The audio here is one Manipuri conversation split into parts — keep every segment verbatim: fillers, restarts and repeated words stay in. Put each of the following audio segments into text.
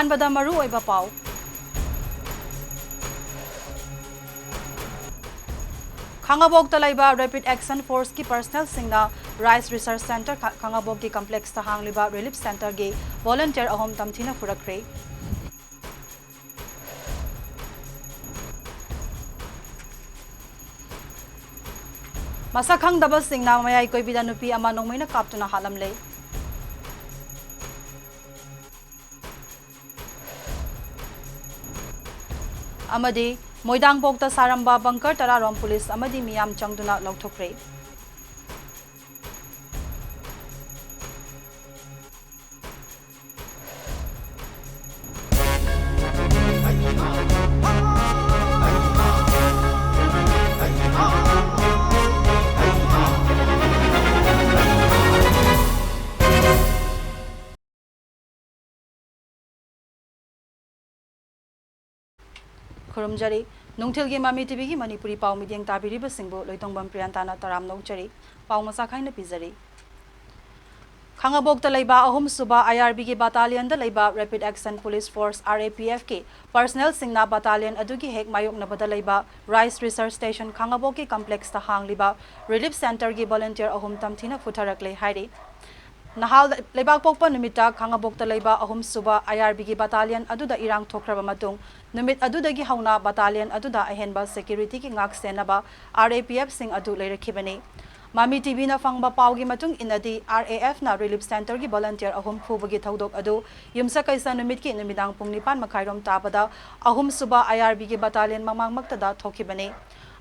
ꯑꯍꯥꯟꯕꯗ ꯃꯔꯨꯑꯣꯏꯕ ꯄꯥꯎ꯫ ꯈꯥꯉꯕꯣꯛꯇ ꯂꯩꯕ Rapid Action Forceꯀꯤ personnelꯁꯤꯡꯅ Rice Research Centre ꯈꯥ-, ꯈꯥꯉꯕꯣꯛꯀꯤ complexꯇ ꯍꯥꯡꯂꯤꯕ relief centreꯒꯤ volunteer ꯑꯍꯨꯝ ꯇꯝꯊꯤꯅ ꯐꯨꯔꯛꯈ꯭ꯔꯦ꯫ ꯃꯁꯛ ꯈꯪꯗꯕꯁꯤꯡꯅ ꯃꯌꯥꯏ ꯀꯣꯏꯕꯤꯗ ꯅꯨꯄꯤ ꯑꯃ ꯅꯣꯡꯃꯩꯅ ꯀꯥꯞꯇꯨꯅ ꯍꯥꯠꯂꯝꯂꯦ꯫ ꯑꯃꯗꯤ ꯃꯣꯏꯗꯥꯡꯕꯣꯛꯇ ꯁꯥꯔꯝꯕ bunker ꯇꯔꯥꯔꯣꯝ police ꯑꯃꯗꯤ ꯃꯤꯌꯥꯝ ꯆꯪꯗꯨꯅ ꯂꯧꯊꯣꯛꯈ꯭ꯔꯦ꯫ ꯈꯨꯔꯨꯝꯖꯔꯤ꯫ ꯅꯨꯡꯊꯤꯜꯒꯤ ꯃꯃꯤ ꯇꯤꯚꯤꯒꯤ ꯃꯅꯤꯄꯨꯔꯤ ꯄꯥꯎ ꯃꯤꯠꯌꯦꯡ ꯇꯥꯕꯤꯔꯤꯕꯁꯤꯡꯕꯨ ꯂꯣꯏꯇꯣꯡꯕꯝ ꯄ꯭ꯔꯤꯌꯥꯟꯇꯥꯅ ꯇꯔꯥꯝꯅ ꯑꯣꯛꯆꯔꯤ꯫ ꯄꯥꯎ ꯃꯆꯥ ꯈꯥꯏꯅ ꯄꯤꯖꯔꯤ꯫ ꯈꯥꯉꯕꯣꯛꯇ ꯂꯩꯕ ꯑꯍꯨꯝꯁꯨꯕ IRBꯒꯤ battalionꯗ ꯂꯩꯕ Rapid Action Police Force, RAPFꯀꯤ personnelꯁꯤꯡꯅ battalion ꯑꯗꯨꯒꯤ ꯍꯦꯛ ꯃꯥꯌꯣꯛꯅꯕꯗ ꯂꯩꯕ Rice Research Station ꯈꯥꯉꯕꯣꯛꯀꯤ complexꯇ ꯍꯥꯡꯂꯤꯕ relief centreꯒꯤ volunteer ꯑꯍꯨꯝ ꯇꯝꯊꯤꯅ ꯐꯨꯊꯔꯛꯂꯦ ꯍꯥꯏꯔꯤ꯫ ꯅꯍꯥꯜ ꯂꯩꯕꯥꯛꯄꯣꯛꯄ ꯅꯨꯃꯤꯠꯇ ꯈꯥꯉꯕꯣꯛꯇ ꯂꯩꯕ ꯑꯍꯨꯝꯁꯨꯕ IRBꯒꯤ battalion ꯑꯗꯨꯗ ꯏꯔꯥꯡ ꯊꯣꯛꯈ꯭ꯔꯕ ꯃꯇꯨꯡ, ꯅꯨꯃꯤꯠ ꯑꯗꯨꯗꯒꯤ ꯍꯧꯅ battalion ꯑꯗꯨꯗ ꯑꯍꯦꯟꯕ securityꯒꯤ ꯉꯥꯛ ꯁꯦꯟꯅꯕ RAPFꯁꯤꯡ ꯑꯗꯨ ꯂꯩꯔꯛꯈꯤꯕꯅꯤ꯫ ꯃꯃꯤ ꯇꯤꯚꯤꯅ ꯐꯪꯕ ꯄꯥꯎꯒꯤ ꯃꯇꯨꯡ ꯏꯟꯅꯗꯤ, RAFꯅ relief centreꯒꯤ volunteer ꯑꯍꯨꯝ ꯐꯨꯕꯒꯤ ꯊꯧꯗꯣꯛ ꯑꯗꯨ ꯌꯨꯝꯁꯀꯩꯁ ꯅꯨꯃꯤꯠꯀꯤ ꯅꯨꯃꯤꯗꯥꯡ ꯄꯨꯡ ꯅꯤꯄꯥꯟ ꯃꯈꯥꯏꯔꯣꯝ ꯇꯥꯕꯗ ꯑꯍꯨꯝꯁꯨꯕ IRBꯒꯤ battalion ꯃꯃꯥꯡꯃꯛꯇꯗ ꯊꯣꯛꯈꯤꯕꯅꯤ꯫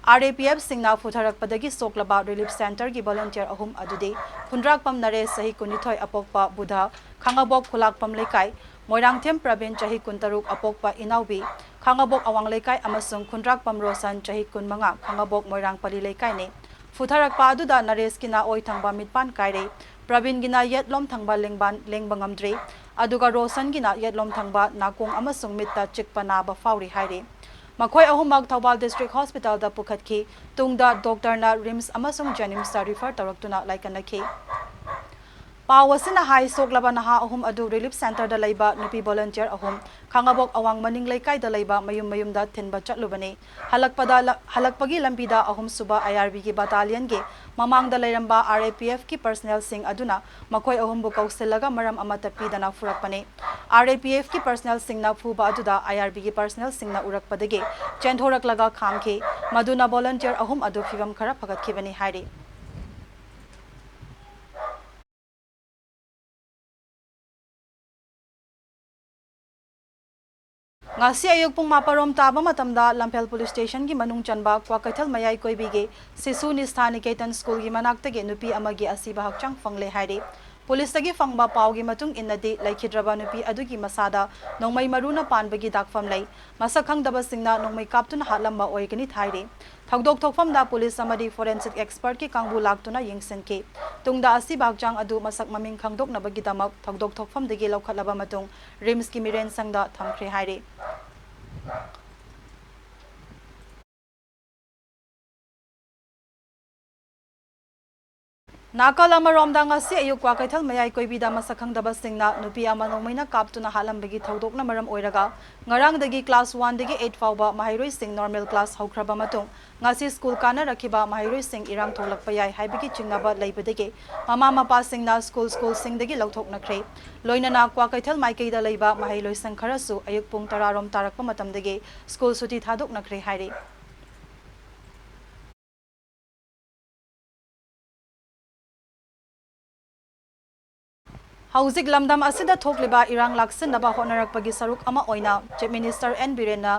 RAPFꯁꯤꯡꯅ ꯐꯨꯊꯔꯛꯄꯗꯒꯤ ꯁꯣꯛꯂꯕ relief centreꯒꯤ volunteer ꯑꯍꯨꯝ ꯑꯗꯨꯗꯤ ꯈꯨꯟꯗ꯭ꯔꯥꯛꯄꯝ ꯅꯔꯦꯁ, ꯆꯍꯤ ꯀꯨꯟꯅꯤꯊꯣꯏ, ꯑꯄꯣꯛꯄ ꯕꯨꯙ, ꯈꯥꯉꯕꯣꯛ ꯈꯨꯂꯥꯛꯄꯝ ꯂꯩꯀꯥꯏ, ꯃꯣꯏꯔꯥꯡꯊꯦꯝ ꯄ꯭ꯔꯕꯤꯟ, ꯆꯍꯤ ꯀꯨꯟꯇꯔꯨꯛ, ꯑꯄꯣꯛꯄ ꯏꯅꯥꯎꯕꯤ, ꯈꯥꯉꯕꯣꯛ ꯑꯋꯥꯡ ꯂꯩꯀꯥꯏ, ꯑꯃꯁꯨꯡ ꯈꯨꯟꯗ꯭ꯔꯥꯛꯄꯝ ꯔꯣꯁꯟ, ꯆꯍꯤ ꯀꯨꯟꯃꯉꯥ, ꯈꯥꯉꯕꯣꯛ ꯃꯣꯏꯔꯥꯡꯄꯜꯂꯤ ꯂꯩꯀꯥꯏꯅꯤ꯫ ꯐꯨꯊꯔꯛꯄ ꯑꯗꯨꯗ ꯅꯔꯦꯁꯀꯤꯅ ꯑꯣꯏ ꯊꯪꯕ ꯃꯤꯠꯄꯥꯟ ꯀꯥꯏꯔꯦ, ꯄ꯭ꯔꯕꯤꯟꯒꯤꯅ ꯌꯦꯠꯂꯣꯝ ꯊꯪꯕ ꯂꯦꯡꯕꯥꯟ ꯂꯦꯡꯕ ꯉꯝꯗ꯭ꯔꯤ, ꯑꯗꯨꯒ ꯔꯣꯁꯟꯒꯤꯅ ꯌꯦꯠꯂꯣꯝ ꯊꯪꯕ ꯅꯥꯀꯣꯡ ꯑꯃꯁꯨꯡ ꯃꯤꯠꯇ ꯆꯤꯛꯄ ꯅꯥꯕ ꯐꯥꯎꯔꯤ ꯍꯥꯏꯔꯤ꯫ ꯃꯈꯣꯏ ꯑꯍꯨꯝꯃꯛ ꯊꯧꯕꯥꯜ District Hospitalꯗ ꯄꯨꯈꯠꯈꯤ꯫ ꯇꯨꯡꯗ doctorꯅ RIMS ꯑꯃꯁꯨꯡ JNIMSꯇ refer ꯇꯧꯔꯛꯇꯨꯅ ꯂꯥꯏꯀꯠꯅꯈꯤ꯫ ꯄꯥꯎ ꯑꯁꯤꯅ ꯍꯥꯏ, ꯁꯣꯛꯂꯕ ꯅꯍꯥ ꯑꯍꯨꯝ ꯑꯗꯨ relief centreꯗ ꯂꯩꯕ ꯅꯨꯄꯤ volunteer ꯑꯍꯨꯝ, ꯈꯥꯉꯕꯣꯛ ꯑꯋꯥꯡ ꯃꯅꯤꯡ ꯂꯩꯀꯥꯏꯗ ꯂꯩꯕ ꯃꯌꯨꯝ ꯃꯌꯨꯝꯗ ꯊꯤꯟꯕ ꯆꯠꯂꯨꯕꯅꯤ꯫ ꯍꯜꯂꯛꯄꯗ ꯂ-, ꯍꯜꯂꯛꯄꯒꯤ ꯂꯝꯕꯤꯗ ꯑꯍꯨꯝꯁꯨꯕ IRBꯒꯤ battalionꯒꯤ ꯃꯃꯥꯡꯗ ꯂꯩꯔꯝꯕ RAPFꯀꯤ personnelꯁꯤꯡ ꯑꯗꯨꯅ ꯃꯈꯣꯏ ꯑꯍꯨꯝꯕꯨ ꯀꯧꯁꯤꯜꯂꯒ ꯃꯔꯝ ꯑꯃꯠꯇ ꯄꯤꯗꯅ ꯐꯨꯔꯛꯄꯅꯤ꯫ RAPFꯀꯤ personnelꯁꯤꯡꯅ ꯐꯨꯕ ꯑꯗꯨꯗ IRBꯒꯤ personnelꯁꯤꯡꯅ ꯎꯔꯛꯄꯗꯒꯤ ꯆꯦꯟꯊꯣꯔꯛꯂꯒ ꯈꯥꯝꯈꯤ꯫ ꯃꯗꯨꯅ volunteer ꯑꯍꯨꯝ ꯑꯗꯨ ꯐꯤꯚꯝ ꯈꯔ ꯐꯒꯠꯈꯤꯕꯅꯤ ꯍꯥꯏꯔꯤ꯫ ꯉꯁꯤ ꯑꯌꯨꯛ ꯄꯨꯡ ꯃꯥꯄꯟ ꯔꯣꯝ ꯇꯥꯕ ꯃꯇꯝꯗ ꯂꯝꯐꯦꯜ police stationꯒꯤ ꯃꯅꯨꯡ ꯆꯟꯕ ꯀ꯭ꯋꯥꯀꯩꯊꯦꯜ ꯃꯌꯥꯏ ꯀꯣꯏꯕꯤꯒꯤ ꯁꯤꯁꯨ ꯅꯤꯁꯊꯥ ꯅꯤꯀꯦꯇꯟ schoolꯒꯤ ꯃꯅꯥꯛꯇꯒꯤ ꯅꯨꯄꯤ ꯑꯃꯒꯤ ꯑꯁꯤꯕ ꯍꯛꯆꯥꯡ ꯐꯪꯂꯦ ꯍꯥꯏꯔꯤ꯫ Policeꯇꯒꯤ ꯐꯪꯕ ꯄꯥꯎꯒꯤ ꯃꯇꯨꯡ ꯏꯟꯅꯗꯤ, ꯂꯩꯈꯤꯗ꯭ꯔꯕ ꯅꯨꯄꯤ ꯑꯗꯨꯒꯤ ꯃꯁꯥꯗ ꯅꯣꯡꯃꯩ ꯃꯔꯨꯅ ꯄꯥꯟꯕꯒꯤ ꯗꯥꯛꯐꯝ ꯂꯩ꯫ ꯃꯁꯛ ꯈꯪꯗꯕꯁꯤꯡꯅ ꯅꯣꯡꯃꯩ ꯀꯥꯞꯇꯨꯅ ꯍꯥꯠꯂꯝꯕ ꯑꯣꯏꯒꯅꯤ ꯍꯥꯏꯔꯤ꯫ ꯊꯧꯗꯣꯛ ꯊꯣꯛꯐꯝꯗ police ꯑꯃꯗꯤ forensic expertꯀꯤ ꯀꯥꯡꯕꯨ ꯂꯥꯛꯇꯨꯅ ꯌꯦꯡꯁꯤꯟꯈꯤ꯫ ꯇꯨꯡꯗ ꯑꯁꯤꯕ ꯍꯛꯆꯥꯡ ꯑꯗꯨ ꯃꯁꯛ ꯃꯃꯤꯡ ꯈꯪꯗꯣꯛꯅꯕꯒꯤꯗꯃꯛ ꯊꯧꯗꯣꯛ ꯊꯣꯛꯐꯝꯗꯒꯤ ꯂꯧꯈꯠꯂꯕ ꯃꯇꯨꯡ RIMSꯀꯤ ꯃꯤꯔꯦꯟꯁꯪꯗ ꯊꯝꯈ꯭ꯔꯦ ꯍꯥꯏꯔꯤ꯫ ꯅꯥꯀꯜ ꯑꯃꯔꯣꯝꯗ, ꯉꯁꯤ ꯑꯌꯨꯛ ꯀ꯭ꯋꯥꯀꯩꯊꯦꯜ ꯃꯌꯥꯏ ꯀꯣꯏꯕꯤꯗ ꯃꯁꯛ ꯈꯪꯗꯕꯁꯤꯡꯅ ꯅꯨꯄꯤ ꯑꯃ ꯅꯣꯡꯃꯩꯅ ꯀꯥꯞꯇꯨꯅ ꯍꯥꯠꯂꯝꯕꯒꯤ ꯊꯧꯗꯣꯛꯅ ꯃꯔꯝ ꯑꯣꯏꯔꯒ, ꯉꯔꯥꯡꯗꯒꯤ class oneꯗꯒꯤ eight ꯐꯥꯎꯕ ꯃꯍꯩꯔꯣꯏꯁꯤꯡ normal class ꯍꯧꯈ꯭ꯔꯕ ꯃꯇꯨꯡ, ꯉꯁꯤ school ꯀꯥꯅꯔꯛꯈꯤꯕ ꯃꯍꯩꯔꯣꯏꯁꯤꯡ ꯏꯔꯥꯡ ꯊꯣꯛꯂꯛꯄ ꯌꯥꯏ ꯍꯥꯏꯕꯒꯤ ꯆꯤꯡꯅꯕ ꯂꯩꯕꯗꯒꯤ, ꯃꯃꯥ ꯃꯄꯥꯁꯤꯡꯅ school, schoolꯁꯤꯡꯗꯒꯤ ꯂꯧꯊꯣꯛꯅꯈ꯭ꯔꯦ꯫ ꯂꯣꯏꯅꯅ ꯀ꯭ꯋꯥꯀꯩꯊꯦꯜ ꯃꯥꯏꯀꯩꯗ ꯂꯩꯕ ꯃꯍꯩꯂꯣꯏꯁꯪ ꯈꯔꯁꯨ ꯑꯌꯨꯛ ꯄꯨꯡ ꯇꯔꯥ ꯔꯣꯝ ꯇꯥꯔꯛꯄ ꯃꯇꯝꯗꯒꯤ school ꯁꯨꯇꯤ ꯊꯥꯗꯣꯛꯅꯈ꯭ꯔꯦ ꯍꯥꯏꯔꯤ꯫ ꯍꯧꯖꯤꯛ ꯂꯝꯗꯝ ꯑꯁꯤꯗ ꯊꯣꯛꯂꯤꯕ ꯏꯔꯥꯡ ꯂꯥꯛꯁꯤꯟꯅꯕ ꯍꯣꯠꯅꯔꯛꯄꯒꯤ ꯁꯔꯨꯛ ꯑꯃ ꯑꯣꯏꯅ Chief Minister N ꯕꯤꯔꯦꯟꯅ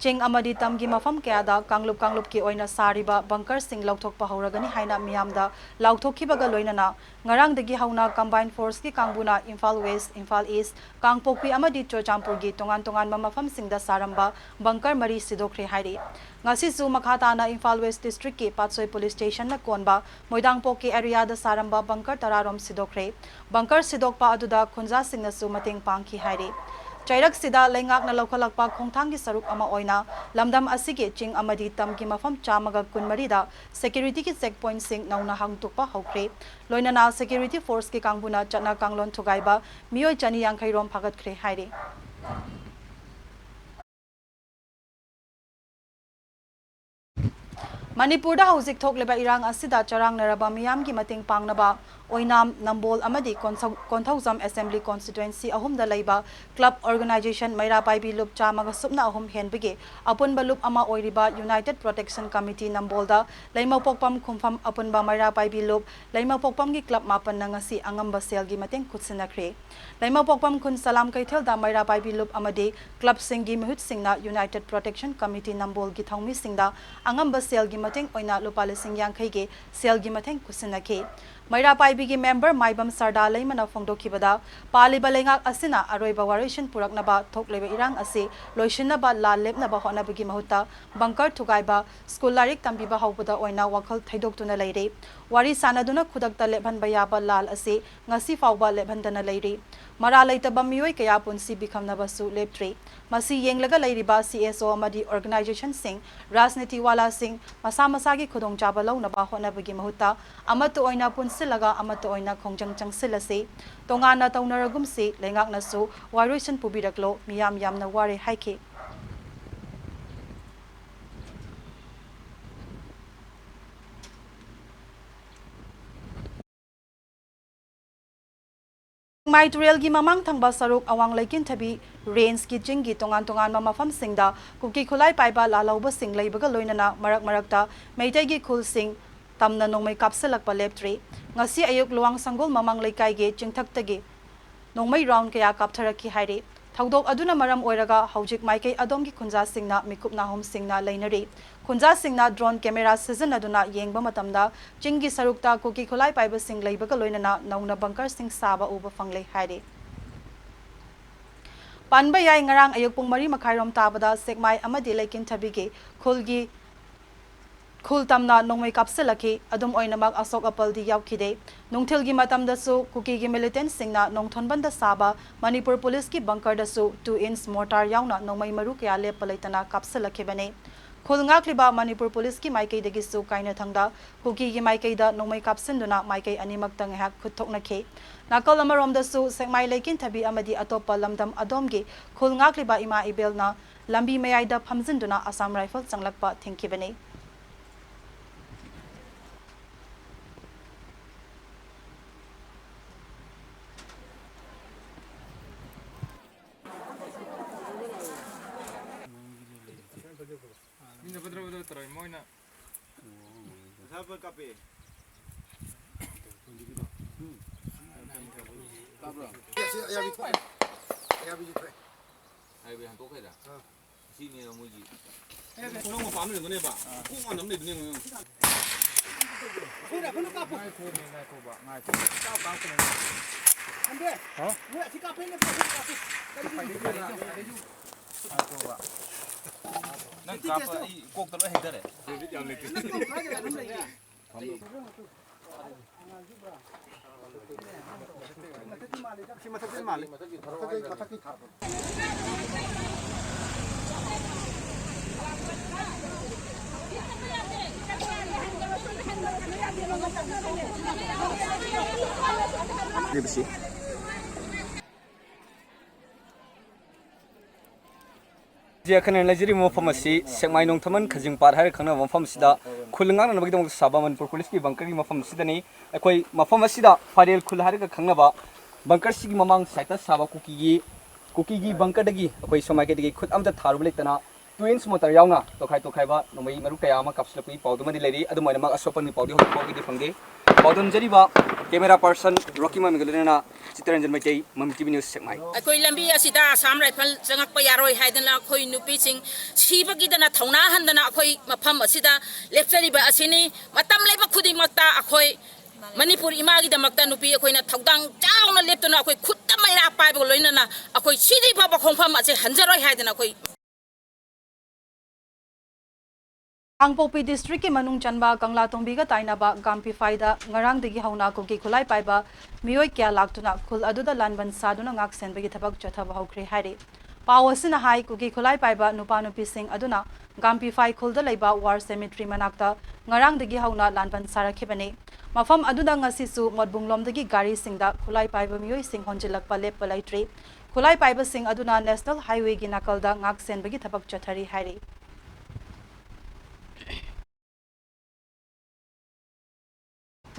ꯆꯤꯡ ꯑꯃꯗꯤ ꯇꯝꯒꯤ ꯃꯐꯝ ꯀꯌꯥꯗ ꯀꯥꯡꯂꯨꯞ ꯀꯥꯡꯂꯨꯞꯀꯤ ꯑꯣꯏꯅ ꯁꯥꯔꯤꯕ bunkerꯁꯤꯡ ꯂꯧꯊꯣꯛꯄ ꯍꯧꯔꯒꯅꯤ ꯍꯥꯏꯅ ꯃꯤꯌꯥꯝꯗ ꯂꯥꯎꯊꯣꯛꯈꯤꯕꯒ ꯂꯣꯏꯅꯅ, ꯉꯔꯥꯡꯗꯒꯤ ꯍꯧꯅ combined forceꯀꯤ ꯀꯥꯡꯕꯨꯅ ꯏꯝꯐꯥꯜ West, ꯏꯝꯐꯥꯜ East, ꯀꯥꯡꯄꯣꯛꯄꯤ ꯑꯃꯗꯤ ꯆꯨꯔꯆꯥꯟꯄꯨꯔꯒꯤ ꯇꯣꯉꯥꯟ ꯇꯣꯉꯥꯟꯕ ꯃꯐꯝꯁꯤꯡꯗ ꯁꯥꯔꯝꯕ bunker ꯃꯔꯤ ꯁꯤꯗꯣꯛꯈ꯭ꯔꯦ ꯍꯥꯏꯔꯤ꯫ ꯉꯁꯤꯁꯨ ꯃꯈꯥ ꯇꯥꯅ ꯏꯝꯐꯥꯜ West Districtꯀꯤ ꯄꯥꯠꯁꯣꯏ police stationꯅ ꯀꯣꯟꯕ ꯃꯣꯏꯗꯥꯡꯄꯣꯛꯀꯤ areaꯗ ꯁꯥꯔꯝꯕ bunker ꯇꯔꯥ ꯔꯣꯝ ꯁꯤꯗꯣꯛꯈ꯭ꯔꯦ꯫ Bunker ꯁꯤꯗꯣꯛꯄ ꯑꯗꯨꯗ ꯈꯨꯟꯖꯥꯁꯤꯡꯅꯁꯨ ꯃꯇꯦꯡ ꯄꯥꯡꯈꯤ ꯍꯥꯏꯔꯤ꯫ ꯆꯩꯔꯛꯁꯤꯗ ꯂꯩꯉꯥꯛꯅ ꯂꯧꯈꯠꯂꯛꯄ ꯈꯣꯡꯊꯥꯡꯒꯤ ꯁꯔꯨꯛ ꯑꯃ ꯑꯣꯏꯅ ꯂꯝꯗꯝ ꯑꯁꯤꯒꯤ ꯆꯤꯡ ꯑꯃꯗꯤ ꯇꯝꯒꯤ ꯃꯐꯝ ꯆꯥꯝꯃꯒ ꯀꯨꯟꯃꯔꯤꯗ security ꯒꯤ check point ꯁꯤꯡ ꯅꯧꯅ ꯍꯥꯡꯗꯣꯛꯄ ꯍꯧꯈ꯭ꯔꯦ꯫ ꯂꯣꯏꯅꯅ security force ꯀꯤ ꯀꯥꯡꯕꯨꯅ ꯆꯠꯅ ꯀꯥꯡꯂꯣꯟ ꯊꯨꯒꯥꯏꯕ ꯃꯤꯑꯣꯏ ꯆꯅꯤ ꯌꯥꯡꯈꯩ ꯔꯣꯝ ꯐꯥꯒꯠꯈ꯭ꯔꯦ ꯍꯥꯏꯔꯤ꯫ ꯃꯅꯤꯄꯨꯔꯗ ꯍꯧꯖꯤꯛ ꯊꯣꯛꯂꯤꯕ ꯏꯔꯥꯡ ꯑꯁꯤꯗ ꯆꯔꯥꯡꯅꯔꯕ ꯃꯤꯌꯥꯝꯒꯤ ꯃꯇꯦꯡ ꯄꯥꯡꯅꯕ ꯑꯣꯏꯅꯥꯝ, ꯅꯝꯕꯣꯜ ꯑꯃꯗꯤ ꯀꯣꯟꯊꯧ-, ꯀꯣꯟꯊꯧꯖꯝ assembly constituency ꯑꯍꯨꯝꯗ ꯂꯩꯕ club organization ꯃꯩꯔꯥ ꯄꯥꯏꯕꯤ ꯂꯨꯞ ꯆꯥꯝꯃꯒ ꯁꯨꯞꯅ ꯑꯍꯨꯝ ꯍꯦꯟꯕꯒꯤ ꯑꯄꯨꯟꯕ ꯂꯨꯞ ꯑꯃ ꯑꯣꯏꯔꯤꯕ United Protection Committee ꯅꯝꯕꯣꯜꯗ ꯂꯩꯃꯄꯣꯛꯄꯝ ꯈꯨꯟꯐꯝ ꯑꯄꯨꯟꯕ ꯃꯩꯔꯥ ꯄꯥꯏꯕꯤ ꯂꯨꯞ ꯂꯩꯃꯄꯣꯛꯄꯝꯒꯤ club ꯃꯥꯄꯟꯅ ꯉꯁꯤ ꯑꯉꯝꯕ ꯁꯦꯜꯒꯤ ꯃꯇꯦꯡ ꯈꯨꯠꯁꯤꯟꯅꯈ꯭ꯔꯦ꯫ ꯂꯩꯃꯄꯣꯛꯄꯝ ꯈꯨꯟ ꯁꯂꯥꯝ ꯀꯩꯊꯦꯜꯗ ꯃꯩꯔꯥ ꯄꯥꯏꯕꯤ ꯂꯨꯞ ꯑꯃꯗꯤ club ꯁꯤꯡꯒꯤ ꯃꯤꯍꯨꯠꯁꯤꯡꯅ United Protection Committee ꯅꯝꯕꯣꯜꯒꯤ ꯊꯧꯃꯤꯁꯤꯡꯗ ꯑꯉꯝꯕ ꯁꯦꯜꯒꯤ ꯃꯇꯦꯡ ꯑꯣꯏꯅ ꯂꯨꯄꯥ ꯂꯤꯁꯤꯡ ꯌꯥꯡꯈꯩꯒꯤ ꯁꯦꯜꯒꯤ ꯃꯇꯦꯡ ꯈꯨꯠꯁꯤꯟꯅꯈꯤ꯫ ꯃꯩꯔꯥ ꯄꯥꯏꯕꯤꯒꯤ member ꯃꯥꯏꯕꯝ ꯁꯔꯗꯥ ꯂꯩꯃꯅ ꯐꯣꯡꯗꯣꯛꯈꯤꯕꯗ, ꯄꯥꯜꯂꯤꯕ ꯂꯩꯉꯥꯛ ꯑꯁꯤꯅ ꯑꯔꯣꯏꯕ ꯋꯥꯔꯣꯏꯁꯤꯟ ꯄꯨꯔꯛꯅꯕ ꯊꯣꯛꯂꯤꯕ ꯏꯔꯥꯡ ꯑꯁꯤ ꯂꯣꯏꯁꯤꯟꯅꯕ ꯂꯥꯟ ꯂꯦꯞꯅꯕ ꯍꯣꯠꯅꯕꯒꯤ ꯃꯍꯨꯠꯇ bunker ꯊꯨꯒꯥꯏꯕ, school ꯂꯥꯏꯔꯤꯛ ꯇꯝꯕꯤꯕ ꯍꯧꯕꯗ ꯑꯣꯏꯅ ꯋꯥꯈꯜ ꯊꯩꯗꯣꯛꯇꯨꯅ ꯂꯩꯔꯤ꯫ ꯋꯥꯔꯤ ꯁꯥꯅꯗꯨꯅ ꯈꯨꯗꯛꯇ ꯂꯦꯞꯍꯟꯕ ꯌꯥꯕ ꯂꯥꯟ ꯑꯁꯤ ꯉꯁꯤ ꯐꯥꯎꯕ ꯂꯦꯞꯍꯟꯗꯅ ꯂꯩꯔꯤ꯫ ꯃꯔꯥꯜ ꯂꯩꯇꯕ ꯃꯤꯑꯣꯏ ꯀꯌꯥ ꯄꯨꯟꯁꯤ ꯄꯤꯈꯝꯅꯕꯁꯨ ꯂꯦꯞꯇ꯭ꯔꯤ꯫ ꯃꯁꯤ ꯌꯦꯡꯂꯒ ꯂꯩꯔꯤꯕ C S O ꯑꯃꯗꯤ organization ꯁꯤꯡ, ꯔꯥꯖꯅꯤꯇꯤ ꯋꯥꯂꯥꯁꯤꯡ ꯃꯁꯥ ꯃꯁꯥꯒꯤ ꯈꯨꯗꯣꯡꯆꯥꯕ ꯂꯧꯅꯕ ꯍꯣꯠꯅꯕꯒꯤ ꯃꯍꯨꯠꯇ ꯑꯃꯠꯇ ꯑꯣꯏꯅ ꯄꯨꯟꯁꯤꯜꯂꯒ ꯑꯃꯠꯇ ꯑꯣꯏꯅ ꯈꯣꯡꯖꯪ ꯆꯪꯁꯤꯜꯂꯁꯤ꯫ ꯇꯣꯉꯥꯟꯅ ꯇꯧꯅꯔꯒꯨꯝꯁꯤ, ꯂꯩꯉꯥꯛꯅꯁꯨ ꯋꯥꯔꯣꯏꯁꯤꯟ ꯄꯨꯕꯤꯔꯛꯂꯣ, ꯃꯤꯌꯥꯝ ꯌꯥꯝꯅ ꯋꯥꯔꯦ ꯍꯥꯏꯈꯤ꯫ ꯁꯦꯛꯃꯥꯏ ꯇꯨꯔꯦꯜꯒꯤ ꯃꯃꯥꯡ ꯊꯪꯕ ꯁꯔꯨꯛ ꯑꯋꯥꯡ ꯂꯩꯀꯤꯟꯊꯕꯤ range ꯀꯤ ꯆꯤꯡꯒꯤ ꯇꯣꯉꯥꯟ ꯇꯣꯉꯥꯟꯕ ꯃꯐꯝꯁꯤꯡꯗ ꯀꯨꯀꯤ ꯈꯨꯠꯂꯥꯏ ꯄꯥꯏꯕ ꯂꯥꯜꯍꯧꯕꯁꯤꯡ ꯂꯩꯕꯒ ꯂꯣꯏꯅꯅ ꯃꯔꯛ ꯃꯔꯛꯇ ꯃꯩꯇꯩꯒꯤ ꯈꯨꯜꯁꯤꯡ ꯇꯝꯅ ꯅꯣꯡꯃꯩ ꯀꯥꯞꯁꯤꯜꯂꯛꯄ ꯂꯦꯞꯇ꯭ꯔꯤ꯫ ꯉꯁꯤ ꯑꯌꯨꯛ ꯂꯨꯋꯥꯡ ꯁꯪꯒꯣꯜ ꯃꯃꯥꯡ ꯂꯩꯀꯥꯏꯒꯤ ꯆꯤꯡꯊꯛꯇꯒꯤ ꯅꯣꯡꯃꯩ round ꯀꯌꯥ ꯀꯥꯞꯊꯔꯛꯈꯤ ꯍꯥꯏꯔꯤ꯫ ꯊꯧꯗꯣꯛ ꯑꯗꯨꯅ ꯃꯔꯝ ꯑꯣꯏꯔꯒ ꯍꯧꯖꯤꯛ ꯃꯥꯏꯀꯩ ꯑꯗꯣꯝꯒꯤ ꯈꯨꯟꯖꯥꯁꯤꯡꯅ ꯃꯤꯀꯨꯞ ꯅꯥꯍꯨꯝꯁꯤꯡꯅ ꯂꯩꯅꯔꯤ꯫ ꯈꯨꯟꯖꯥꯁꯤꯡꯅ drone camera ꯁꯤꯖꯤꯟꯅꯗꯨꯅ ꯌꯦꯡꯕ ꯃꯇꯝꯗ ꯆꯤꯡꯒꯤ ꯁꯔꯨꯛꯇ ꯀꯨꯀꯤ ꯈꯨꯠꯂꯥꯏ ꯄꯥꯏꯕꯁꯤꯡ ꯂꯩꯕꯒ ꯂꯣꯏꯅꯅ ꯅꯧꯅ bunker ꯁꯤꯡ ꯁꯥꯕ ꯎꯕ ꯐꯪꯂꯦ ꯍꯥꯏꯔꯤ꯫ ꯄꯟꯕ ꯌꯥꯏ, ꯉꯔꯥꯡ ꯑꯌꯨꯛ ꯄꯨꯡ ꯃꯔꯤ ꯃꯈꯥꯏꯔꯣꯝ ꯇꯥꯕꯗ ꯁꯦꯛꯃꯥꯏ ꯑꯃꯗꯤ ꯂꯩꯀꯤꯟꯊꯕꯤꯒꯤ ꯈꯨꯜꯒꯤ ꯈꯨꯜ ꯇꯝꯅ ꯅꯣꯡꯃꯩ ꯀꯥꯞꯁꯤꯜꯂꯛꯈꯤ꯫ ꯑꯗꯨꯝ ꯑꯣꯏꯅꯃꯛ, ꯑꯁꯣꯛ ꯑꯄꯜꯗꯤ ꯌꯥꯎꯈꯤꯗꯦ꯫ ꯅꯨꯡꯊꯤꯜꯒꯤ ꯃꯇꯝꯗꯁꯨ ꯀꯨꯀꯤꯒꯤ ꯃꯤꯂꯤꯇꯦꯟꯠꯁꯤꯡꯅ ꯅꯣꯡꯊꯣꯟꯕꯟꯗ ꯁꯥꯕ ꯃꯅꯤꯄꯨꯔ ꯄꯨꯂꯤꯁꯀꯤ ꯕꯪꯀꯔꯗꯁꯨ ꯇꯨ ꯏꯟꯆ ꯃꯣꯔꯇꯥꯔ ꯌꯥꯎꯅ ꯅꯣꯡꯃꯩ ꯃꯔꯨ ꯀꯌꯥ ꯂꯦꯞꯄ ꯂꯩꯇꯅ ꯀꯥꯞꯁꯤꯜꯂꯛꯈꯤꯕꯅꯤ꯫ ꯈꯨꯜ ꯉꯥꯛꯂꯤꯕ ꯃꯅꯤꯄꯨꯔ ꯄꯨꯂꯤꯁꯀꯤ ꯃꯥꯏꯀꯩꯗꯒꯤꯁꯨ ꯀꯥꯏꯅꯊꯪꯗ ꯀꯨꯀꯤꯒꯤ ꯃꯥꯏꯀꯩꯗ ꯅꯣꯡꯃꯩ ꯀꯥꯞꯁꯤꯟꯗꯨꯅ ꯃꯥꯏꯀꯩ ꯑꯅꯤꯃꯛꯇ ꯉꯥꯏꯍꯥꯛ ꯈꯨꯠ ꯊꯣꯛꯅꯈꯤ꯫ ꯅꯥꯀꯜ ꯑꯃꯔꯣꯝꯗꯁꯨ ꯁꯦꯛꯃꯥꯏ ꯂꯩꯀꯤꯟꯊꯕꯤ ꯑꯃꯗꯤ ꯑꯇꯣꯞꯄ ꯂꯝꯗꯝ ꯑꯗꯣꯝꯒꯤ ꯈꯨꯜ ꯉꯥꯛꯂꯤꯕ ꯏꯃꯥ ꯏꯕꯦꯜꯅ ꯂꯝꯕꯤ ꯃꯌꯥꯏꯗ ꯐꯝꯖꯤꯟꯗꯨꯅ ꯑꯁꯥꯝ ꯔꯥꯏꯐꯜ ꯆꯪꯂꯛꯄ ꯊꯤꯡꯈꯤꯕꯅꯤ꯫ ꯃꯤꯅ ꯕꯗ꯭ꯔ ꯕꯗ꯭ꯔ ꯇꯧꯔꯛꯏ, ꯃꯣꯏꯅ꯫ ꯃꯁꯥ ꯐ ꯀꯥꯞꯄꯦ꯫ ꯀꯥꯞꯄ꯭ꯔꯣ? ꯁꯤ ꯑꯌꯥꯕꯤ ꯊꯣꯛꯑꯦ꯫ ꯑꯌꯥꯕꯤꯁꯨ ꯊꯣꯛꯑꯦ꯫ ꯑꯌꯥꯕꯤ ꯍꯟꯗꯣꯛꯈ꯭ꯔꯦꯗ꯫ ꯑꯥ꯫ ꯁꯤꯅꯦꯕ ꯃꯣꯏꯒꯤ꯫ ꯈꯣꯡꯅꯥꯡ ꯃꯄꯥ ꯑꯃ ꯂꯩꯕꯅꯦꯕ꯫ ꯈꯣꯡ ꯃꯥꯟꯅ ꯑꯃ ꯂꯩꯕꯅꯦ ꯃꯣꯏ꯫ ꯉꯥꯏꯈꯣꯕ, ꯉꯥꯏꯈꯣꯕ꯫ ꯍꯥ? ꯅꯪ ꯀꯥꯞꯄ ꯑꯩ ꯀꯣꯛꯇ ꯂꯣꯏ ꯍꯩꯊꯔꯦ꯫ ꯁꯤ ꯃꯊꯛꯇ ꯃꯥꯜꯂꯤ꯫ ꯃꯊꯛꯀꯤ ꯊꯥꯔꯣ ꯍꯥꯏꯗ꯭ꯔꯥ? ꯃꯊꯛꯀꯤ ꯊꯥꯔꯣ꯫ ꯍꯧꯖꯤꯛ ꯑꯩꯈꯣꯏꯅ ꯂꯩꯖꯔꯤꯕ ꯃꯐꯝ ꯑꯁꯤ ꯁꯦꯛꯃꯥꯏ ꯅꯣꯡꯊꯃꯟ ꯈꯖꯤꯡ ꯄꯥꯠ ꯍꯥꯏꯔꯒ ꯈꯪꯅꯕ ꯃꯐꯝ ꯑꯁꯤꯗ ꯈꯨꯜ ꯉꯥꯛꯅꯅꯕꯒꯤꯗꯃꯛꯇ ꯁꯥꯕ ꯃꯅꯤꯄꯨꯔ ꯄꯨꯂꯤꯁꯀꯤ ꯕꯪꯀꯔꯒꯤ ꯃꯐꯝ ꯑꯁꯤꯗꯅꯤ꯫ ꯑꯩꯈꯣꯏ ꯃꯐꯝ ꯑꯁꯤꯗ ꯐꯥꯏꯔꯦꯜ ꯈꯨꯜ ꯍꯥꯏꯔꯒ ꯈꯪꯅꯕ ꯕꯪꯀꯔꯁꯤꯒꯤ ꯃꯃꯥꯡ ꯁꯥꯏꯠꯇ ꯁꯥꯕ ꯀꯨꯀꯤꯒꯤ, ꯀꯨꯀꯤꯒꯤ ꯕꯪꯀꯔꯗꯒꯤ ꯑꯩꯈꯣꯏ ꯁꯣꯝ ꯃꯥꯏꯀꯩꯗꯒꯤ ꯈꯨꯠ ꯑꯃꯠꯇ ꯊꯥꯔꯨꯕ ꯂꯩꯇꯅ ꯇꯨ ꯏꯟꯆ ꯃꯣꯇꯔ ꯌꯥꯎꯅ ꯇꯣꯈꯥꯏ ꯇꯣꯈꯥꯏꯕ ꯅꯣꯡꯃꯩ ꯃꯔꯨ ꯀꯌꯥ ꯑꯃ ꯀꯥꯞꯁꯤꯜꯂꯛꯄꯒꯤ ꯄꯥꯎꯗꯨꯃꯗꯤ ꯂꯩꯔꯤ꯫ ꯑꯗꯨꯝ ꯑꯣꯏꯅꯃꯛ, ꯑꯁꯣꯛ ꯑꯄꯟꯒꯤ ꯄꯥꯎꯗꯤ ꯍꯧꯖꯤꯛ ꯐꯥꯎꯒꯤꯗꯤ ꯐꯪꯗꯦ꯫ ꯄꯥꯎꯗꯝꯖꯔꯤꯕ camera person ꯔꯣꯀꯤ ꯃꯥꯃꯤꯒ ꯂꯣꯏꯅꯅ ꯆꯤꯇꯔꯟꯖꯟ ꯃꯩꯇꯩ, ꯃꯃꯤ ꯇꯤ ꯚꯤ news, ꯁꯦꯛꯃꯥꯏ꯫ ꯑꯩꯈꯣꯏ ꯂꯝꯕꯤ ꯑꯁꯤꯗ ꯑꯁꯥꯝ ꯔꯥꯏꯐꯜ ꯆꯪꯉꯛꯄ ꯌꯥꯔꯣꯏ ꯍꯥꯏꯗꯅ ꯑꯩꯈꯣꯏ ꯅꯨꯄꯤꯁꯤꯡ ꯁꯤꯕꯒꯤꯗꯅ ꯊꯧꯅꯥ ꯍꯟꯗꯅ ꯑꯩꯈꯣꯏ ꯃꯐꯝ ꯑꯁꯤꯗ ꯂꯦꯞꯆꯔꯤꯕ ꯑꯁꯤꯅꯤ꯫ ꯃꯇꯝ ꯂꯩꯕ ꯈꯨꯗꯤꯡꯃꯛꯇ ꯑꯩꯈꯣꯏ ꯃꯅꯤꯄꯨꯔ ꯏꯃꯥꯒꯤꯗꯃꯛꯇ ꯅꯨꯄꯤ ꯑꯩꯈꯣꯏꯅ ꯊꯧꯗꯥꯡ ꯆꯥꯎꯅ ꯂꯦꯞꯇꯨꯅ ꯑꯩꯈꯣꯏ ꯈꯨꯠꯇ ꯃꯩꯔꯥ ꯄꯥꯏꯕꯒ ꯂꯣꯏꯅꯅ ꯑꯩꯈꯣꯏ ꯁꯤꯗ꯭ꯔꯤ ꯐꯥꯎꯕ ꯈꯣꯡꯐꯝ ꯑꯁꯦ ꯍꯟꯖꯔꯣꯏ ꯍꯥꯏꯗꯅ ꯑꯩꯈꯣꯏ ꯀꯥꯡꯄꯣꯛꯄꯤ ꯗꯤꯁꯇ꯭ꯔꯤꯛꯀꯤ ꯃꯅꯨꯡ ꯆꯟꯕ ꯀꯪꯂꯥꯇꯣꯡꯕꯤꯒ ꯇꯥꯏꯅꯕ ꯒꯥꯝꯄꯤꯐꯥꯏꯗ ꯉꯔꯥꯡꯗꯒꯤ ꯍꯧꯅ ꯀꯨꯀꯤ ꯈꯨꯠꯂꯥꯏ ꯄꯥꯏꯕ ꯃꯤꯑꯣꯏ ꯀꯌꯥ ꯂꯥꯛꯇꯨꯅ ꯈꯨꯜ ꯑꯗꯨꯗ ꯂꯥꯟꯕꯟ ꯁꯥꯗꯨꯅ ꯉꯥꯛ ꯁꯦꯟꯕꯒꯤ ꯊꯕꯛ ꯆꯠꯊꯕ ꯍꯧꯈ꯭ꯔꯦ ꯍꯥꯏꯔꯤ꯫ ꯄꯥꯎ ꯑꯁꯤꯅ ꯍꯥꯏ, ꯀꯨꯀꯤ ꯈꯨꯠꯂꯥꯏ ꯄꯥꯏꯕ ꯅꯨꯄꯥ ꯅꯨꯄꯤꯁꯤꯡ ꯑꯗꯨꯅ ꯒꯥꯝꯄꯤꯐꯥꯏ ꯈꯨꯜꯗ ꯂꯩꯕ ꯋꯥꯔ ꯁꯦꯃꯤꯇ꯭ꯔꯤ ꯃꯅꯥꯛꯇ ꯉꯔꯥꯡꯗꯒꯤ ꯍꯧꯅ ꯂꯥꯟꯕꯟ ꯁꯥꯔꯛꯈꯤꯕꯅꯤ꯫ ꯃꯐꯝ ꯑꯗꯨꯗ ꯉꯁꯤꯁꯨ ꯃꯣꯠꯕꯨꯡꯂꯣꯝꯗꯒꯤ ꯒꯥꯔꯤꯁꯤꯡꯗ ꯈꯨꯠꯂꯥꯏ ꯄꯥꯏꯕ ꯃꯤꯑꯣꯏꯁꯤꯡ ꯍꯣꯟꯖꯤꯜꯂꯛꯄ ꯂꯦꯞꯄ ꯂꯩꯇ꯭ꯔꯤ꯫ ꯈꯨꯠꯂꯥꯏ ꯄꯥꯏꯕꯁꯤꯡ ꯑꯗꯨꯅ ꯅꯦꯁꯅꯦꯜ ꯍꯥꯏꯋꯦꯒꯤ ꯅꯥꯀꯜꯗ ꯉꯥꯛ ꯁꯦꯟꯕꯒꯤ ꯊꯕꯛ ꯆꯠꯊꯔꯤ ꯍꯥꯏꯔꯤ꯫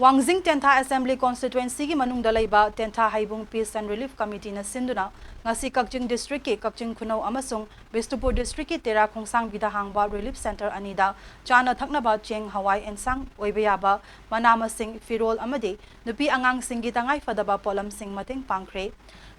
ꯋꯥꯡꯖꯤꯡ ꯇꯦꯟꯊꯥ ꯑꯦꯁꯦꯝꯕ꯭ꯂꯤ ꯀꯣꯟꯁꯇꯤꯇ꯭ꯋꯦꯟꯁꯤꯒꯤ ꯃꯅꯨꯡꯗ ꯂꯩꯕ ꯇꯦꯟꯊꯥ ꯍꯩꯕꯨꯡ Peace and Relief Committeeꯅ ꯁꯤꯟꯗꯨꯅ ꯉꯁꯤ ꯀꯛꯆꯤꯡ ꯗꯤꯁꯇ꯭ꯔꯤꯛꯀꯤ ꯀꯛꯆꯤꯡ ꯈꯨꯅꯧ ꯑꯃꯁꯨꯡ ꯕꯤꯁꯅꯨꯄꯨꯔ ꯗꯤꯁꯇ꯭ꯔꯤꯛꯀꯤ ꯇꯦꯔꯥ ꯈꯣꯡꯁꯥꯡꯕꯤꯗ ꯍꯥꯡꯕ ꯔꯤꯂꯤꯐ ꯁꯦꯟꯇꯔ ꯑꯅꯤꯗ ꯆꯥꯅ ꯊꯛꯅꯕ, ꯆꯦꯡ, ꯍꯋꯥꯏ, ꯑꯦꯟꯁꯥꯡ ꯑꯣꯏꯕ ꯌꯥꯕ, ꯃꯅꯥ ꯃꯁꯤꯡ, ꯐꯤꯔꯣꯜ ꯑꯃꯗꯤ ꯅꯨꯄꯤ ꯑꯉꯥꯡꯁꯤꯡꯒꯤ ꯇꯉꯥꯏ ꯐꯗꯕ ꯄꯣꯠꯂꯝꯁꯤꯡ ꯃꯇꯦꯡ ꯄꯥꯡꯈ꯭ꯔꯦ꯫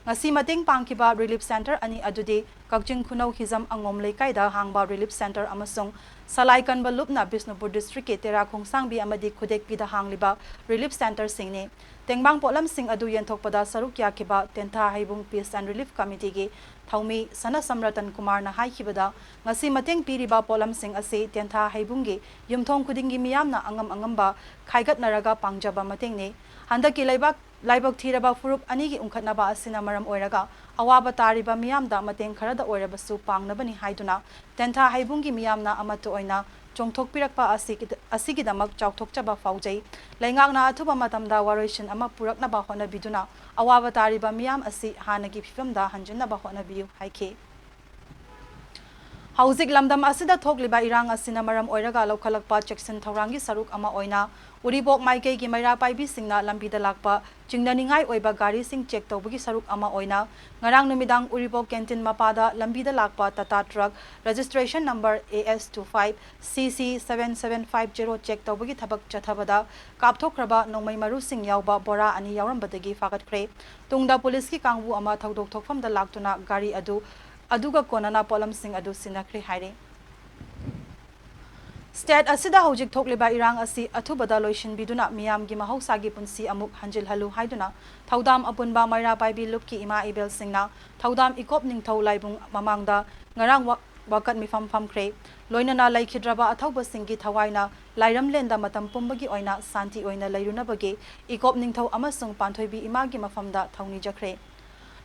ꯉꯁꯤ ꯃꯇꯦꯡ ꯄꯥꯡꯈꯤꯕ ꯔꯤꯂꯤꯐ ꯁꯦꯟꯇꯔ ꯑꯅꯤ ꯑꯗꯨꯗꯤ ꯀꯛꯆꯤꯡ ꯈꯨꯅꯧ ꯍꯤꯖꯝ ꯑꯉꯣꯝ ꯂꯩꯀꯥꯏꯗ ꯍꯥꯡꯕ ꯔꯤꯂꯤꯐ ꯁꯦꯟꯇꯔ ꯑꯃꯁꯨꯡ ꯁꯂꯥꯏ ꯀꯟꯕ ꯂꯨꯞꯅ ꯕꯤꯁꯅꯨꯄꯨꯔ ꯗꯤꯁꯇ꯭ꯔꯤꯛꯀꯤ ꯇꯦꯔꯥ ꯈꯣꯡꯁꯥꯡꯕꯤ ꯑꯃꯗꯤ ꯈꯨꯗꯦꯛꯄꯤꯗ ꯍꯥꯡꯂꯤꯕ ꯔꯤꯂꯤꯐ ꯁꯦꯟꯇꯔꯁꯤꯡꯅꯤ꯫ ꯇꯦꯡꯕꯥꯡ ꯄꯣꯠꯂꯝꯁꯤꯡ ꯑꯗꯨ ꯌꯦꯟꯊꯣꯛꯄꯗ ꯁꯔꯨꯛ ꯌꯥꯈꯤꯕ ꯇꯦꯟꯊꯥ ꯍꯩꯕꯨꯡ Peace and Relief Committeeꯒꯤ ꯊꯧꯃꯤ ꯁꯅꯁꯝ ꯔꯇꯟ ꯀꯨꯃꯥꯔꯅ ꯍꯥꯏꯈꯤꯕꯗ, ꯉꯁꯤ ꯃꯇꯦꯡ ꯄꯤꯔꯤꯕ ꯄꯣꯠꯂꯝꯁꯤꯡ ꯑꯁꯤ ꯇꯦꯟꯊꯥ ꯍꯩꯕꯨꯡꯒꯤ ꯌꯨꯝꯊꯣꯡ ꯈꯨꯗꯤꯡꯒꯤ ꯃꯤꯌꯥꯝꯅ ꯑꯉꯝ ꯑꯉꯝꯕ ꯈꯥꯏꯒꯠꯅꯔꯒ ꯄꯥꯡꯖꯕ ꯃꯇꯦꯡꯅꯤ꯫ ꯍꯟꯗꯛꯀꯤ ꯂꯩꯕꯥꯛ ꯂꯥꯏꯕꯛ ꯊꯤꯔꯕ ꯐꯨꯔꯨꯞ ꯑꯅꯤꯒꯤ ꯎꯪꯈꯠꯅꯕ ꯑꯁꯤꯅ ꯃꯔꯝ ꯑꯣꯏꯔꯒ ꯑꯋꯥꯕ ꯇꯥꯔꯤꯕ ꯃꯤꯌꯥꯝꯗ ꯃꯇꯦꯡ ꯈꯔꯗ ꯑꯣꯏꯔꯕꯁꯨ ꯄꯥꯡꯅꯕꯅꯤ ꯍꯥꯏꯗꯨꯅ ꯇꯦꯟꯊꯥ ꯍꯩꯕꯨꯡꯒꯤ ꯃꯤꯌꯥꯝꯅ ꯑꯃꯠꯇ ꯑꯣꯏꯅ ꯆꯣꯡꯊꯣꯛꯄꯤꯔꯛꯄ ꯑꯁꯤꯒꯤꯗ-, ꯑꯁꯤꯒꯤꯗꯃꯛ ꯆꯥꯎꯊꯣꯛꯆꯕ ꯐꯥꯎꯖꯩ꯫ ꯂꯩꯉꯥꯛꯅ ꯑꯊꯨꯕ ꯃꯇꯝꯗ ꯋꯥꯔꯣꯏꯁꯤꯟ ꯑꯃ ꯄꯨꯔꯛꯅꯕ ꯍꯣꯠꯅꯕꯤꯗꯨꯅ ꯑꯋꯥꯕ ꯇꯥꯔꯤꯕ ꯃꯤꯌꯥꯝ ꯑꯁꯤ ꯍꯥꯟꯅꯒꯤ ꯐꯤꯕꯝꯗ ꯍꯟꯖꯤꯟꯅꯕ ꯍꯣꯠꯅꯕꯤꯌꯨ ꯍꯥꯏꯈꯤ꯫ ꯍꯧꯖꯤꯛ ꯂꯝꯗꯝ ꯑꯁꯤꯗ ꯊꯣꯛꯂꯤꯕ ꯏꯔꯥꯡ ꯑꯁꯤꯅ ꯃꯔꯝ ꯑꯣꯏꯔꯒ ꯂꯧꯈꯠꯂꯛꯄ ꯆꯦꯛꯁꯤꯟ ꯊꯧꯔꯥꯡꯒꯤ ꯁꯔꯨꯛ ꯑꯃ ꯑꯣꯏꯅ ꯎꯔꯤꯄꯣꯛ ꯃꯥꯏꯀꯩꯒꯤ ꯃꯩꯔꯥ ꯄꯥꯏꯕꯤꯁꯤꯡꯅ ꯂꯝꯕꯤꯗ ꯂꯥꯛꯄ ꯆꯤꯡꯅꯅꯤꯡꯉꯥꯏ ꯑꯣꯏꯕ ꯒꯥꯔꯤꯁꯤꯡ ꯆꯦꯛ ꯇꯧꯕꯒꯤ ꯁꯔꯨꯛ ꯑꯃ ꯑꯣꯏꯅ ꯉꯔꯥꯡ ꯅꯨꯃꯤꯗꯥꯡ ꯎꯔꯤꯄꯣꯛ ꯀꯦꯟꯇꯤꯟ ꯃꯄꯥꯗ ꯂꯝꯕꯤꯗ ꯂꯥꯛꯄ Tata truck registration number A S two five C C seven seven five zero check ꯇꯧꯕꯒꯤ ꯊꯕꯛ ꯆꯠꯊꯕꯗ ꯀꯥꯞꯊꯣꯛꯈ꯭ꯔꯕ ꯅꯣꯡꯃꯩ ꯃꯔꯨꯁꯤꯡ ꯌꯥꯎꯕ ꯕꯣꯔꯥ ꯑꯅꯤ ꯌꯥꯎꯔꯝꯕꯗꯒꯤ ꯐꯥꯒꯠꯈ꯭ꯔꯦ꯫ ꯇꯨꯡꯗ ꯄꯨꯂꯤꯁꯀꯤ ꯀꯥꯡꯕꯨ ꯑꯃ ꯊꯧꯗꯣꯛ ꯊꯣꯛꯐꯝꯗ ꯂꯥꯛꯇꯨꯅ ꯒꯥꯔꯤ ꯑꯗꯨ ꯑꯗꯨꯒ ꯀꯣꯟꯅꯅ ꯄꯣꯠꯂꯝꯁꯤꯡ ꯑꯗꯨ ꯁꯤꯟꯅꯈ꯭ꯔꯦ ꯍꯥꯏꯔꯤ꯫ ꯁ꯭ꯇꯦꯠ ꯑꯁꯤꯗ ꯍꯧꯖꯤꯛ ꯊꯣꯛꯂꯤꯕ ꯏꯔꯥꯡ ꯑꯁꯤ ꯑꯊꯨꯕꯗ ꯂꯣꯏꯁꯤꯟꯕꯤꯗꯨꯅ ꯃꯤꯌꯥꯝꯒꯤ ꯃꯍꯧꯁꯥꯒꯤ ꯄꯨꯟꯁꯤ ꯑꯃꯨꯛ ꯍꯟꯖꯤꯜꯍꯜꯂꯨ ꯍꯥꯏꯗꯨꯅ ꯊꯧꯗꯥꯝ ꯑꯄꯨꯟꯕ ꯃꯩꯔꯥ ꯄꯥꯏꯕꯤ ꯂꯨꯞꯀꯤ ꯏꯃꯥ ꯏꯕꯦꯜꯁꯤꯡꯅ ꯊꯧꯗꯥꯝ ꯏꯀꯣꯞ ꯅꯤꯡꯊꯧ ꯂꯥꯏꯕꯨꯡ ꯃꯃꯥꯡꯗ ꯉꯔꯥꯡ ꯋꯥ-, ꯋꯥꯀꯠ ꯃꯤꯐꯝ ꯐꯝꯈ꯭ꯔꯦ꯫ ꯂꯣꯏꯅꯅ ꯂꯩꯈꯤꯗ꯭ꯔꯕ ꯑꯊꯧꯕꯁꯤꯡꯒꯤ ꯊꯋꯥꯏꯅ ꯂꯥꯏꯔꯝꯂꯦꯟꯗ ꯃꯇꯝ ꯄꯨꯝꯕꯒꯤ ꯑꯣꯏꯅ ꯁꯥꯟꯇꯤ ꯑꯣꯏꯅ ꯂꯩꯔꯨꯅꯕꯒꯤ ꯏꯀꯣꯞ ꯅꯤꯡꯊꯧ ꯑꯃꯁꯨꯡ ꯄꯥꯟꯊꯣꯏꯕꯤ ꯏꯃꯥꯒꯤ ꯃꯐꯝꯗ ꯊꯧꯅꯤꯖꯈ꯭ꯔꯦ꯫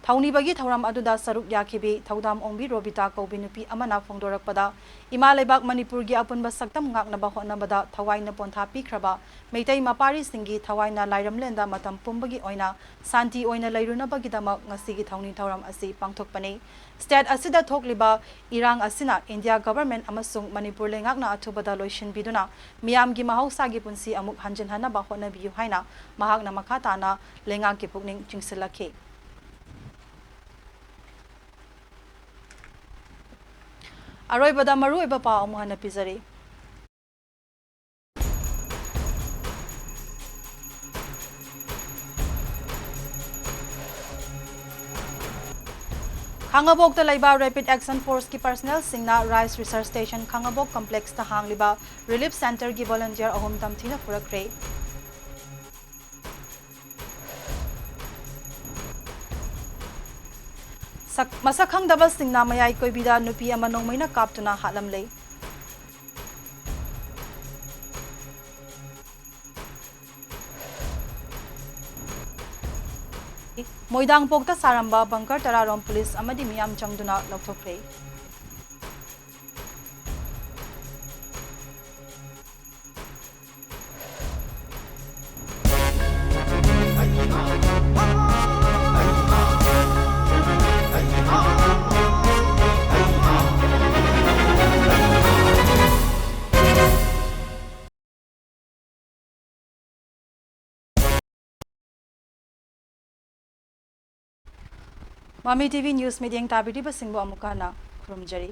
ꯊꯧꯅꯤꯕꯒꯤ ꯊꯧꯔꯝ ꯑꯗꯨꯗ ꯁꯔꯨꯛ ꯌꯥꯈꯤꯕꯤ ꯊꯧꯗꯥꯝ ꯑꯣꯡꯕꯤ ꯔꯣꯕꯤꯇꯥ ꯀꯧꯕꯤ ꯅꯨꯄꯤ ꯑꯃꯅ ꯐꯣꯡꯗꯣꯔꯛꯄꯗ, ꯏꯃꯥ ꯂꯩꯕꯥꯛ ꯃꯅꯤꯄꯨꯔꯒꯤ ꯑꯄꯨꯟꯕ ꯁꯛꯇꯝ ꯉꯥꯛꯅꯕ ꯍꯣꯠꯅꯕꯗ ꯊꯋꯥꯏꯅ ꯄꯣꯟꯊꯥ ꯄꯤꯈ꯭ꯔꯕ ꯃꯩꯇꯩ ꯃꯄꯥꯔꯤꯁꯤꯡꯒꯤ ꯊꯋꯥꯏꯅ ꯂꯥꯏꯔꯝꯂꯦꯟꯗ ꯃꯇꯝ ꯄꯨꯝꯕꯒꯤ ꯑꯣꯏꯅ ꯁꯥꯟꯇꯤ ꯑꯣꯏꯅ ꯂꯩꯔꯨꯅꯕꯒꯤꯗꯃꯛ ꯉꯁꯤꯒꯤ ꯊꯧꯅꯤ ꯊꯧꯔꯝ ꯑꯁꯤ ꯄꯥꯡꯊꯣꯛꯄꯅꯤ꯫ ꯁ꯭ꯇꯦꯠ ꯑꯁꯤꯗ ꯊꯣꯛꯂꯤꯕ ꯏꯔꯥꯡ ꯑꯁꯤꯅ ꯏꯟꯗꯤꯌꯥ ꯒꯚꯔꯟꯃꯦꯟꯠ ꯑꯃꯁꯨꯡ ꯃꯅꯤꯄꯨꯔ ꯂꯩꯉꯥꯛꯅ ꯑꯊꯨꯕꯗ ꯂꯣꯏꯁꯤꯟꯕꯤꯗꯨꯅ ꯃꯤꯌꯥꯝꯒꯤ ꯃꯍꯧꯁꯥꯒꯤ ꯄꯨꯟꯁꯤ ꯑꯃꯨꯛ ꯍꯟꯖꯤꯟꯍꯟꯅꯕ ꯍꯣꯠꯅꯕꯤꯌꯨ ꯍꯥꯏꯅ ꯃꯍꯥꯛꯅ ꯃꯈꯥ ꯇꯥꯅ ꯂꯩꯉꯥꯛꯀꯤ ꯄꯨꯛꯅꯤꯡ ꯆꯤꯡꯁꯤꯜꯂꯛꯈꯤ꯫ ꯑꯔꯣꯏꯕꯗ ꯃꯔꯨꯑꯣꯏꯕ ꯄꯥꯎ ꯑꯃꯨꯛ ꯍꯟꯅ ꯄꯤꯖꯔꯤ꯫ ꯈꯥꯉꯕꯣꯛꯇ ꯂꯩꯕ ꯔꯦꯄꯤꯗ ꯑꯦꯛꯁꯟ ꯐꯣꯔꯁꯀꯤ ꯄꯔꯁꯅꯦꯜꯁꯤꯡꯅ ꯔꯥꯏꯁ ꯔꯤꯁꯔꯁ ꯁ꯭ꯇꯦꯁꯟ ꯈꯥꯉꯕꯣꯛ ꯀꯝꯄ꯭ꯂꯦꯛꯁꯇ ꯍꯥꯡꯂꯤꯕ ꯔꯤꯂꯤꯐ ꯁꯦꯟꯇꯔꯒꯤ ꯚꯣꯂꯨꯟꯇꯤꯌꯔ ꯑꯍꯨꯝ ꯇꯝꯊꯤꯅ ꯐꯨꯔꯛꯈ꯭ꯔꯦ꯫ ꯁꯛ-, ꯃꯁꯛ ꯈꯪꯗꯕꯁꯤꯡꯅ ꯃꯌꯥꯏ ꯀꯣꯏꯕꯤꯗ ꯅꯨꯄꯤ ꯑꯃ ꯅꯣꯡꯃꯩꯅ ꯀꯥꯞꯇꯨꯅ ꯍꯥꯠꯂꯝꯂꯦ꯫ ꯃꯣꯏꯗꯥꯡꯄꯣꯛꯇ ꯁꯥꯔꯝꯕ ꯕꯪꯀꯔ ꯇꯔꯥꯔꯣꯝ ꯄꯨꯂꯤꯁ ꯑꯃꯗꯤ ꯃꯤꯌꯥꯝ ꯆꯪꯗꯨꯅ ꯂꯧꯊꯣꯛꯈ꯭ꯔꯦ꯫ ꯃꯃꯤ ꯇꯤ ꯚꯤ ꯅ꯭ꯌꯨꯁ ꯃꯤꯠꯌꯦꯡ ꯇꯥꯕꯤꯔꯤꯕꯁꯤꯡꯕꯨ ꯑꯃꯨꯛꯀ ꯍꯟꯅ ꯈꯨꯔꯨꯝꯖꯔꯤ꯫